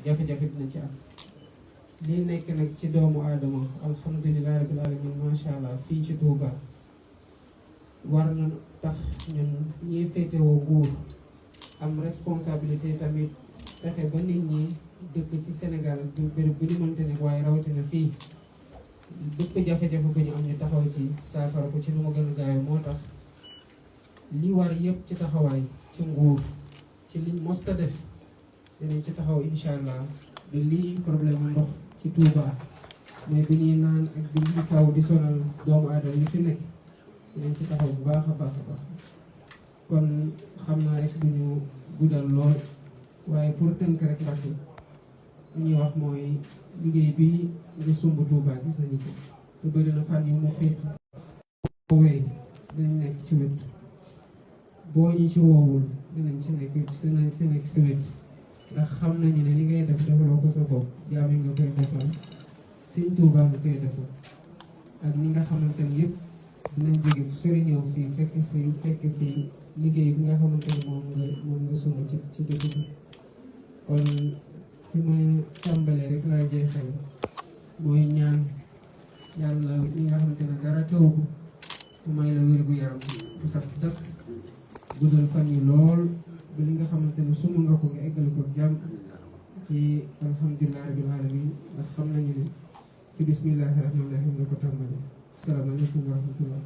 jafe-jafe dina ci am. lii nekk nag ci doomu aadama alhamdulilah rabbil alamin macha allah fii ci Touba war na tax ñun ñiy féetewoo nguur am responsabilité tamit fexe ba nit ñi dëkk ci Sénégal ak béréb bu ñu mënte ne waaye rawatina fii dëkk jafe-jafe bu ñu am ñu taxaw ci saafara ko ci nu mu gën a gaawee. moo tax li war yëpp ci taxawaay ci nguur ci liñ mosta def dinañ ci taxaw incha allah ba lii problème ndox ci Touba mais bi ñuy naan ak bi ñuy taw di sonal doomu aadama yi fi nekk dinañ ci taxaw bu baax a baax a baax. kon xam naa rek du ñu guddal lool waaye pour tënk rek ndax li ñuy wax mooy liggéey bi nga sumb Touba gis nañu ko te bëri na fan yu mu féet woowee dinañ nekk ci wet boo ñu ci woowul dinañ ci nekk ci wet ndax xam nañu ne li ngay def defaloo ko sa bopp jaam yi nga koy defal Sëñ Touba nga koy defal ak ñi nga xamante ni yëpp dinañ jóge fu sori ñëw fii fekk fii liggéey bi nga xamante ni moom nga sumb ci dëkk bi. kon fi ma tàmbalee rek laa jeexal mooy ñaan yàlla ñi nga xamante ne dara teew ko mu may la wér gu yaram bu sax dëkk guddal fan yi lool ba li nga xamante ne sumb nga ko nga eggale ko jàmm ci alhamdulilah rabbil alamin ndax xam nañu ne ci bismillahi rahmaani rahim nga ko tàmbali. asalaamaaleykum wa rahmatullah.